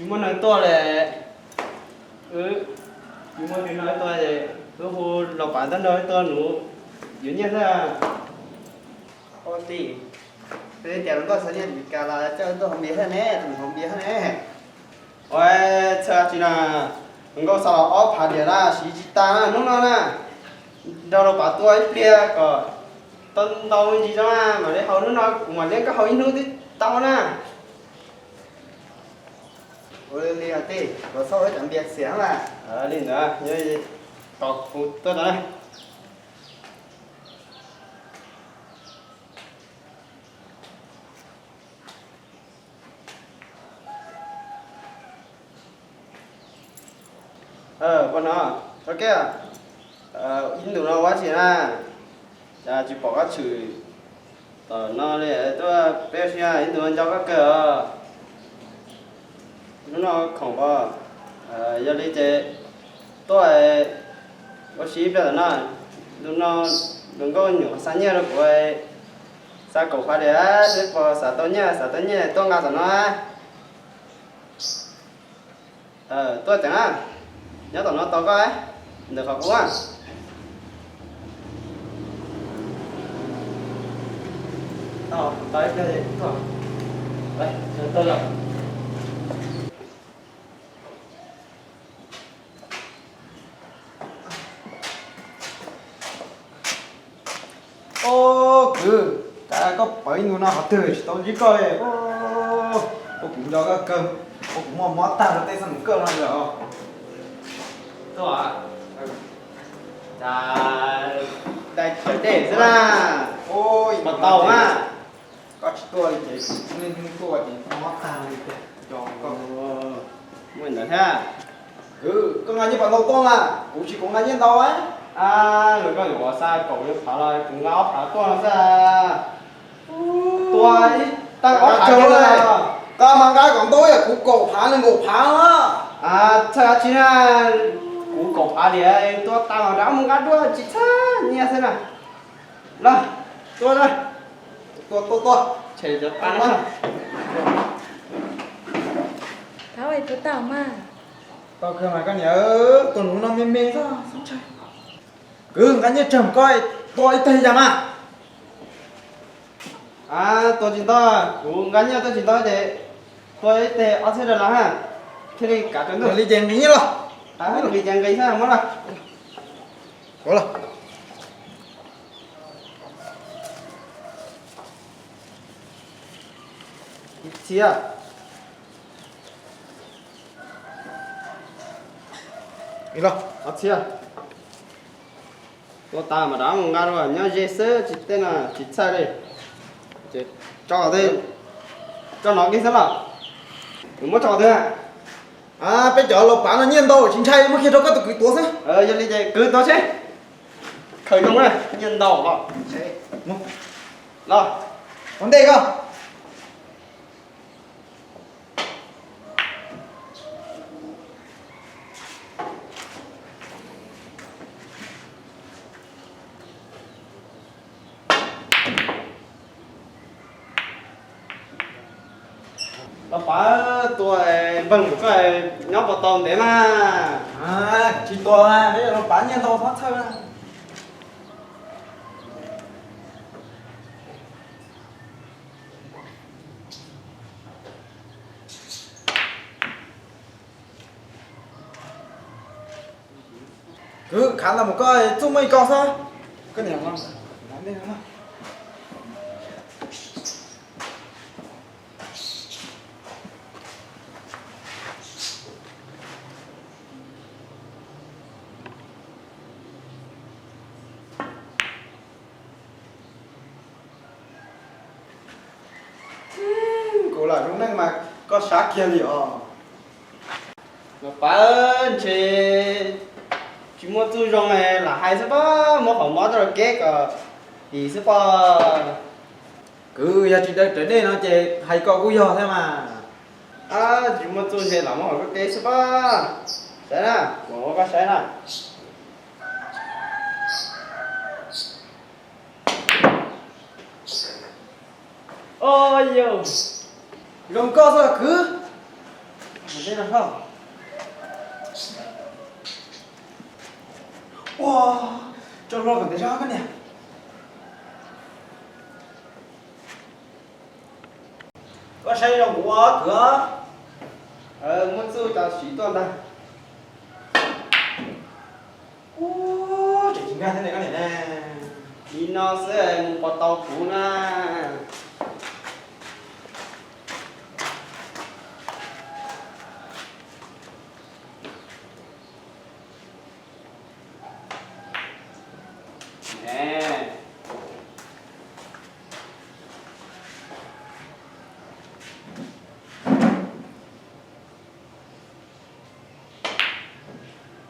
Muaj neeg tuaj li. Wb muaj neeg tuaj, wb hu Lauj Pav tuaj nrog wb tuaj nuv yuav nyiaj xwb. Ua tij, tias hluas nkauj xa nyiaj Meskas los coj wb tuaj haus npias thiab ne, tus haus npias thiab ne. Ua txhawj dab tsi na, hluas nkauj xa los ob phav diam na, siv tsis tas na hnub no na. Nrog Lauj Pav tua ib pliag kom tau ntau me ntsis zoo na, mam li haus hnub no, kuv mam li koj haus ib hnub twb tau na. Ua li tij, los xauj wb cov npias xiam na. Li ntawd, tos kuv tuaj tod na. Pog no, Txhob Kiab, ib ntus no ua dab tsi na? Cas tsis pom koj tshwm tom no li, tuaj peb ua si, ib ntus no nco koj kawg os. Hnub no khoom pom, yog li ces tuaj ua si ib pliag tom no. Ntu no hluas nkauj nyuam qhuav xa nyiaj rau kuv, xa kaum phav diam, seb puas xav tau nyiaj, xav tau nyiaj tuaj nqa tom no. Tuaj ceev na, nyob tom no tos koj ntawm qhov qub. Ob kwv, cas koj pawv ib ntus no qhov twg tsis tau ntsib koj li? Ua kuv nco koj kawg, ua kuv muaj mob tag rau tej xab nus kawj no yog. Tuaj, cas dai tsawv dej xwb na. Puas tau na? Koj tsis tuaj li ces niaj hnub tuaj ces mob tag li tiag. Nco koj. Muaj ntawd thiab. Kwv, koj nqa nyiaj puas ntau tuaj na? Kuv tsis, kuv nqa nyiaj ntau. Los koj yuav xa kaum phav los kuv nqa ob phav tuaj no xwb. Tua ib tag ob phav tuaj. Koj mas nqa kom ntau, kuv kaum phav nws nkaum phav. Txhawj dab tsi na, kuv kaum phav li, tua tag los rov mus nqa dua tsis txhawj nyiaj xwb na. Los, tua na. Tua, tua, tua. Tshem cov pa na. Tau, tua tau mas. Tau kawg mas koj niam, tua nuv no me me xwb, xub ntshai. Kwv, nqa nyiaj tsawg koj tua ib teg cas mas. Tua tsis ntau, kuv nqa nyiaj tua tsis ntau ces tua ib teg ob txhiab dollar ha. Thiaj li kav tau ntuj. Li ces nqis nyiaj los. Nqis ces nqis xwb, muab los. Ua los. Ib txhiab. Los, ob txhiab. Tua tas mas rov mus nqa dua, nyob ze xwb tsis, tej no tsis txhawj li. Ces tso, tso no kiag xwb los. Kuv muab tso twg? Peb cov laus pav no nyiaj ntau tsis ntshai, muab kiag rau koj tus kwv tuav xwb. Yog li ces kwv tuav seb. Khaws zoo na, nyiaj ntau los. Los, ua ntej koj. Los pav, tua npeeg koj nyob puas tau ntev mas? Tsis tua, peb yog laus pav nyiaj ntau txhob txhawj na. Kwv, khav ntawd mus koj txuj muaj ib ko xwb. Koj niam, kuv lam zoo neej mas koj sab kiag li os. Los pav, ntshe tsis muaj txuj zoo lam hais xwb pob, muab qhov mob coj los keb kom tim xwb pob. Kwv, yog tsis daws raws dej no ces hais koj kuj yog thiab mas. Tsis muaj txuj ntshe lam muab qhov koj keb xwb pob. Saib na, kuv ua koj saib na. Zoo koj xwb kwv. Ua, tso hlo kom ntev zog koj niam. Koj saib zoo kuv ua kwv. Muaj txuj cov siv tuaj ntag. Ua, tseem tsis nkag thiab ne koj niam ne. Li no xwb mus pom tau kuv na.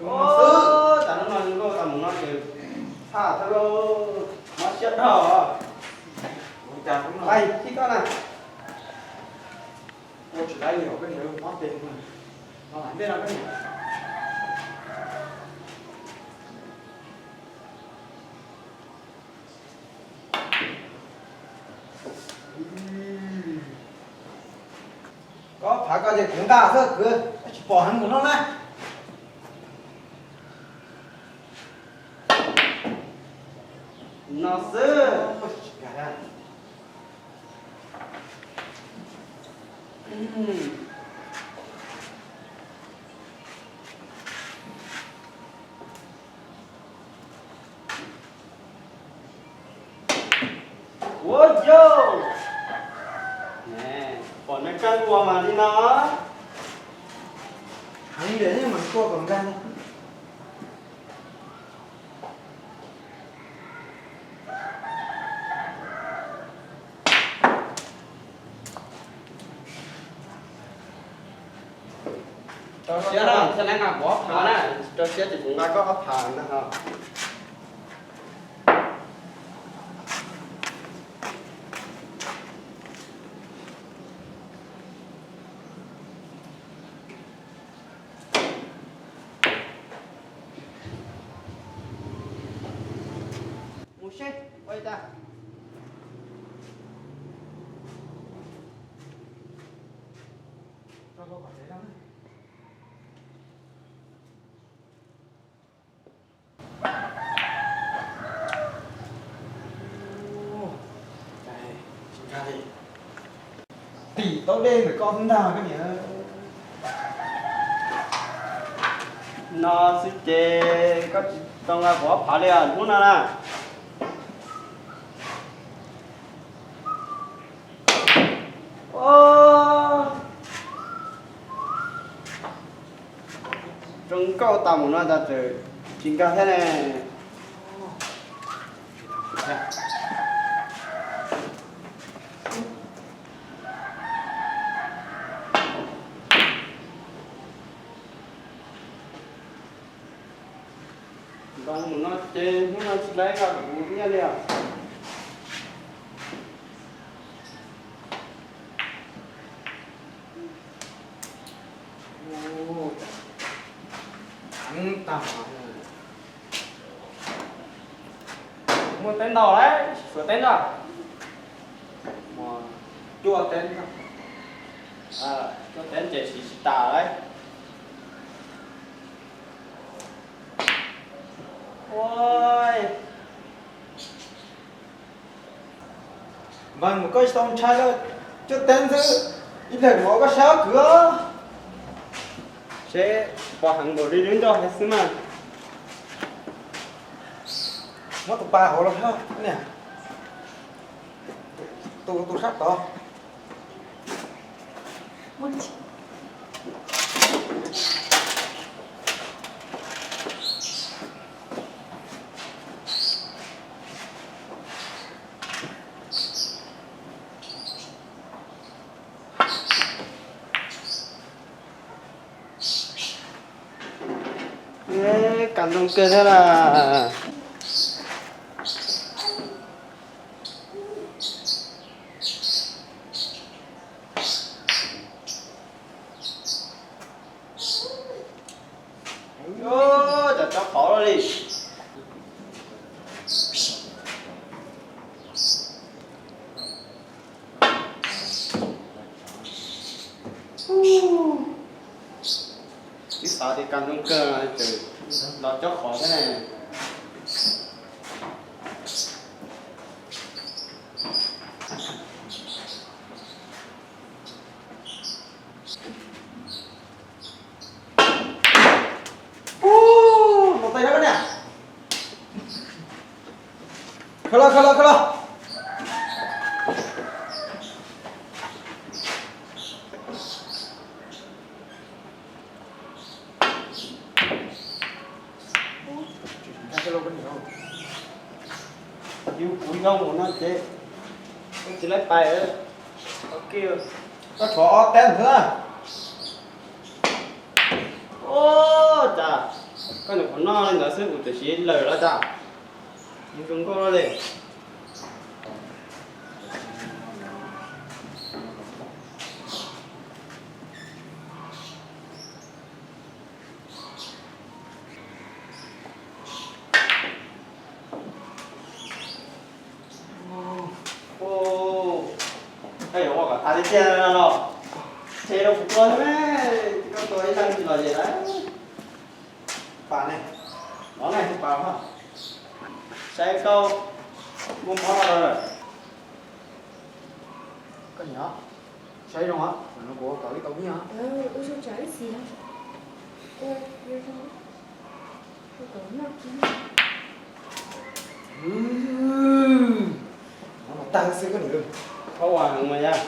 Ua, tas hnub no zoo nkauj tas mus no ces tshaj thiab lauj, mob siab dhau. Ua cas hnub no, ai, tib koj na. Ua tsis laib li os koj niam, mob tes no, no lam ntej no koj niam. Koj phav koj ces kuv nqa xwb kwv, tsis pom heev mus no na. No xwb. Ua yau, pom neb kab ua mas li no. Heev tiag mas kua kom nkag. Rau siab na, thiaj li nqa kuv ob phav na, rau siab ces kuv nqa koj ob phav na. Mus seb ua li cas. Tim tau dej ntawm koj ntag koj niam. No xwb ces koj tsis tau nqa kuv ob phav li os hnub no na. Zoo nkauj tas mus no tas txawm tsis nkag thiab ne. Nqa mus no ces hnub no tsis laib nqa kuv nyiaj li os. Muaj teeb ntau lawm, suav teeb ntau. Cuaj teeb, cuaj teeb ces siv tsis tas lawm. Npawg, mus koj tsis tau ntshai lawm, cuaj teeb xwb, ib pliag kuv ua koj sab kwv. Seb pov heev npaum li lub ncauj hais xwb mas. Muab tus pas hauv los niam, tus tus sab tod. Kam zoo kawg thiab na. Cov tsob qhauv li. Kaj ntug kawg, tseem los cob qhov thiab ne. Mus tais na koj niam. Khaws los, khaws los, khaws los. Yus kuv zoo mus no ces tsis laib pais. Koj tshuav ob teb xwb na. Ua cas koj nyuam qhuav noj li ntawd xwb kuv twb siv lawm los cas? Yus zoo nkauj li. Koj yuav ua kom tas li tiag no los? Tshe rau kuv tua xwb ne, koj tua ib leeg tsis los zem lawm. Pas ne, no ne pas, saib koj muaj mob no lawm. Koj nyob saib zoo os, no kuv ua kom ib tau nyiaj os. Mov los tag xwb koj niam. Koj ua heev mas yog.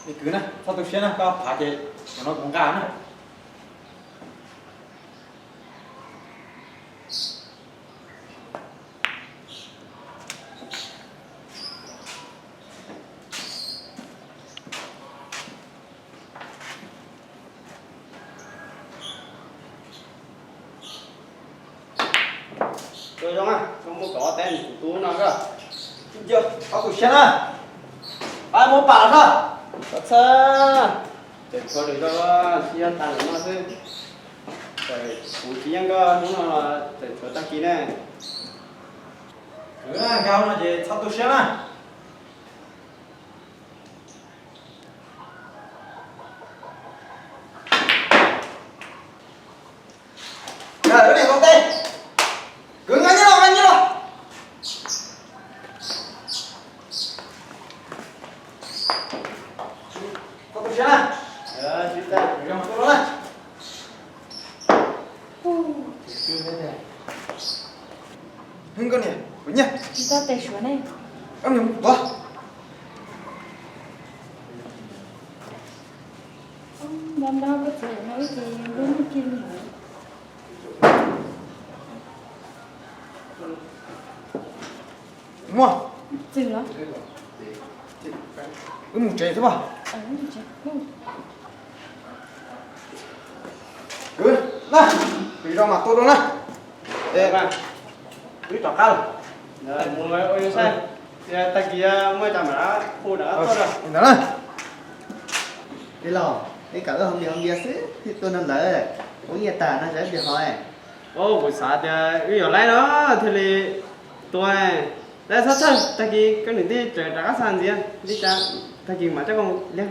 Me kwv na, txhob tu siab na, koj phav ces no kuv nqa na. Tua zoo, koj muab kaum ob teb kuv tu no koj. Ob tug siab na, pab muab pam los koj. Txhob txhawj, tseem tshuav lwm zaus, tsis yog tas lawm no xwb. Kuv tsis yeej koj hnub no los tseem tshuav tag kis ne. Kwv na, nkag hauv no ces txhob tu siab na. Nkag lawm, koj niam, kaum teb. Kwv, nkag nyiaj los, nkag nyiaj los. Koj tu siab na. Zoo mas tu los na. Hwb, koj niam, kuv nyiaj. Tsis tau tes suav ne. Koj niam, mus tuav. Muaj. Wb mus tsev xwb mas. Kwv, na, pem zos mas tua dua na. Wb rov qab lawm. Tag kis muaj cov mam hu ntawd tuaj. Tij laug, peb kom wb hoo npias hoo npias xwb, tuaj nrog lawv ua nyiaj tag no tsam ib pliag ho. Kuv xav tias wb yuav laib no thiaj li tua. Laib txhob txhawj, tag kis koj niam tij tseem rov qab xa ntxiv, li cas tag kis mam coj koj mus liag.